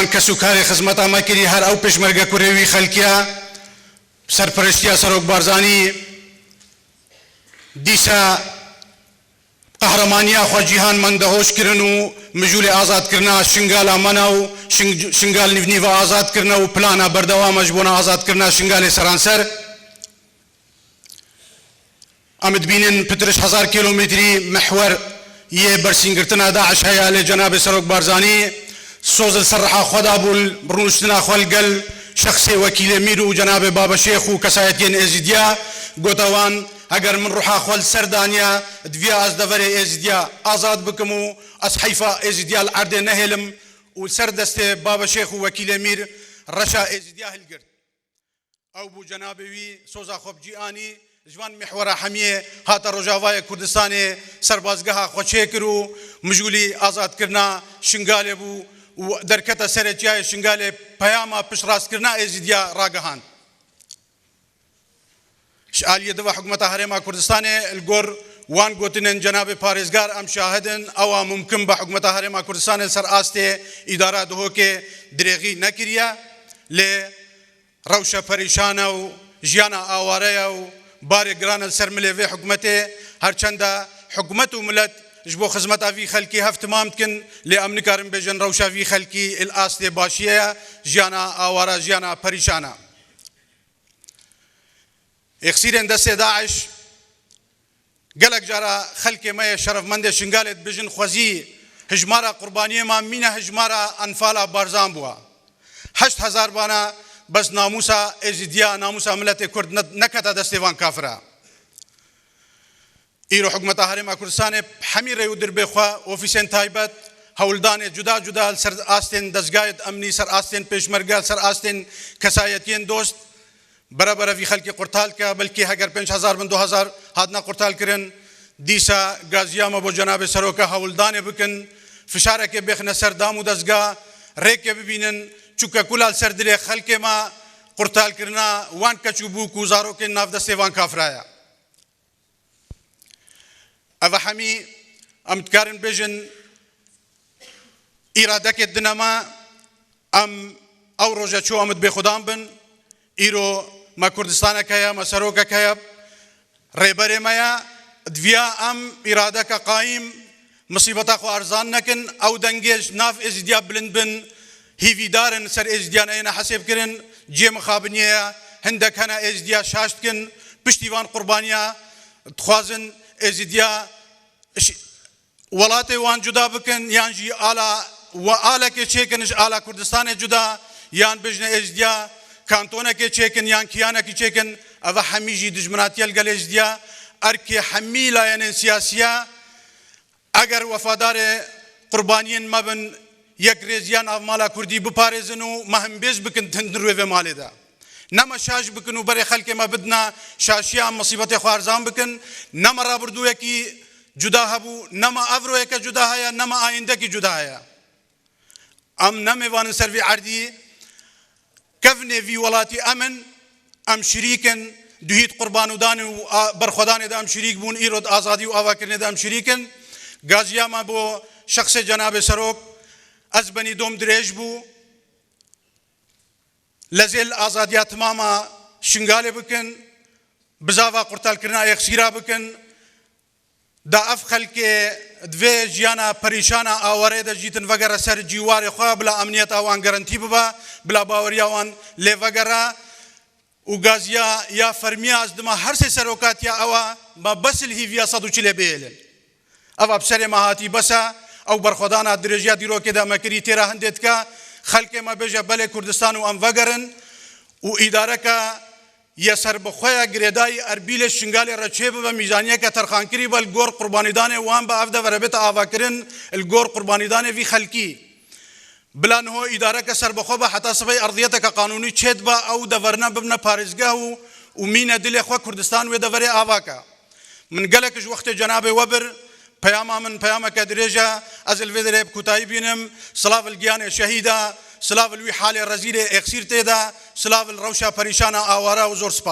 wan kes û karê xizmeta me kirî her ew pêşmerge kurê wî xelkiya serpereştiya Serok Barzanî dîsa qehremaniya xwe cîhan mendehoş kirin û mijûlê azadkirina Şingala me ne û Şingal nîvnîva azad kirine û plana berdewam e ji bona azadkirina Şingalê seranser. Em dibînin pitir ji hezar kîlometrî mihwer yê bersîngirtina DAIŞ heye lê cenabê Serok Barzanî soz li ser riha xwe dabû li rûniştina xwe li gel şexsê wekîlê mîr û cenabê Babeşêx û kesayetiyên Êzîdiya gote wan heger min ruha xwe li ser daniye diviya ez deverê Êzîdiya azad bikim û ez heyfa Êzîdiya li erdê nehêlim û li ser destê Babeşêx û wekîlê mîr reşa Êzîdiya hilgirt. Ew bû cenabê wî soza xwe bi cî anî, ji van mihwera hemiyê hate Rojavayê Kurdistanê serbazgeha xwe çêkir û mijûlî azadkirina Şingalê bû û derkete serê çiyayê Şingalê peyama piştrastkirina Êzîdiya ragihand. Ji aliyê di ve Hikûmeta Herêma Kurdistanê li gor wan gotinên cenabê parêzgar em şahid in, ewa mumkin be Hikûmeta Herêma Kurdistanê li ser astê îdara Duhokê dirêxî nekiriye lê Rewşa perîşan e û jiyana aware ye û barê giran e li ser milê vê hikûmetê. Her çend e hikûmet û milet ji bo xizmeta vî xelkî hev timam dikin, lê em nikarin bêjin rewşa vî xelkî li astê başiyê ye, jiyana aware, jiyana perîşan e. Êxsîrên destê DAIŞ gelek cara xelkê me yê şerefmendê Şingalê dibêjin xwezî hijmara qurbaniyê me mîna hijmara Enfala Barzan bûa. 8000 bana bes namûsa Êzîdiya, namûsa miletê Kurd neketa destê van kafira. Îro Hikûmeta Herêma Kurdistanê hemî rê û dirbê xwe, ofîsên taybet, hewldanê cuda cuda li ser astên dezgayê emnî, ser astên pêşmerge, li ser astên kesayetiyên dost bere bere vî xelkê qurtal dike, belkî heger 5000 bin 2000 hatine qurtalkirin, dîsa gaziya me bo cenabê seroke hewldanê bikin, fişarekê bêxine ser dam û dezga, rêkê bibînin, çunke kula li ser dilê xelkê me qurtalkirina wan keç û bûk û zarokên nav destê van kafira ye. Ev hemî em dikarin bêjin îradekê dine me em ew roje çû em bêxudan bin îro me Kurdistanek heye me serokek heye rêberê me ye diviya em îradeke qayîm misîbeta xwe erzan nekin ew dengê ji nav Êzîdiya bilind bin hîvîdar in ser Êzîdiyan êne hesêb kirin cihê mixabiniyê ye hindek hene Êzîdiya şaş dikin piştî van qurbaniya dixwazin Êzîdiya welatê wan cuda bikin yan jî ala we alekê çêkin ji ala Kurdistanê cuda yan bijne Êzîdiya kantonekê çêkin yan kiyanekî çêkin eva hemî jî dijminatiye li gel Êzîdiya erkê hemî layenên siyasiye Eger wefadarê qurbaniyên me bin, yekrêziya nav mala kurdî biparêzin û me himbêz bikin di hundirê vê malê de. Ne me şaş bikin û berê xelkê me bidine şaşiya em misîbetê xwe erzan bikin. Ne me rabirdûyekî cuda hebû, ne me evroyeke cuda heye, ne me ayîndekî cuda heye. Em ne mêvan in ser vî erdî, kevnê vî welatî em in, em şirîk in, duhî di qurbanûdanê û berxwedanê de em şirîk bûn, îro di azadî û avakirinê de em şirîk in. Gaziya me bo şexsê cenabê serok ez benî dom dirêj bû. Lezê li azadiya timama Şingalê bikin, bizava qurtalkirina êxsîra bikin, Da ev xelkê di vê jiyana perîşana awarê de jî din vegere ser cîwarê xwe, bila emniyeta wan garantî bibe, bila baweriya wan lê vegere û gaziya ya fermiya ez dima her sê serokatiya ew e me bes li hîviya 140 ê bihêlin. Ev a bi serê me hatî bes e, ew berxwedana dirêjiya dîrokê de me kirî têra hindê dike, xelkê me bêje belê Kurdistan û em vegerin û îdareke Yê serbixwe ye girêdayî Erbîlê Şingalê re çêbibe mîzaniyeke terxankirî be li gor qurbanîdanê wan be ev devere bête avakirin li gor qurbanîdanê vî xelkî. Bila niho îdareke serbixwe be heta sibey erdiyeteke qanûnî çêdibe ew deverine bibine parêzgeh û û mîne dilê xwe Kurdistan wê deverê ava ke. Min gelek ji wextê cenabê we bir, peyama min peyameke dirêj e, ez li vê derê bi kotayî bînim, silav li giyanê şehîd e, silav li wî halê rezîlê êxsîr tê de, silav li rewşa perîşana aware û zor spas.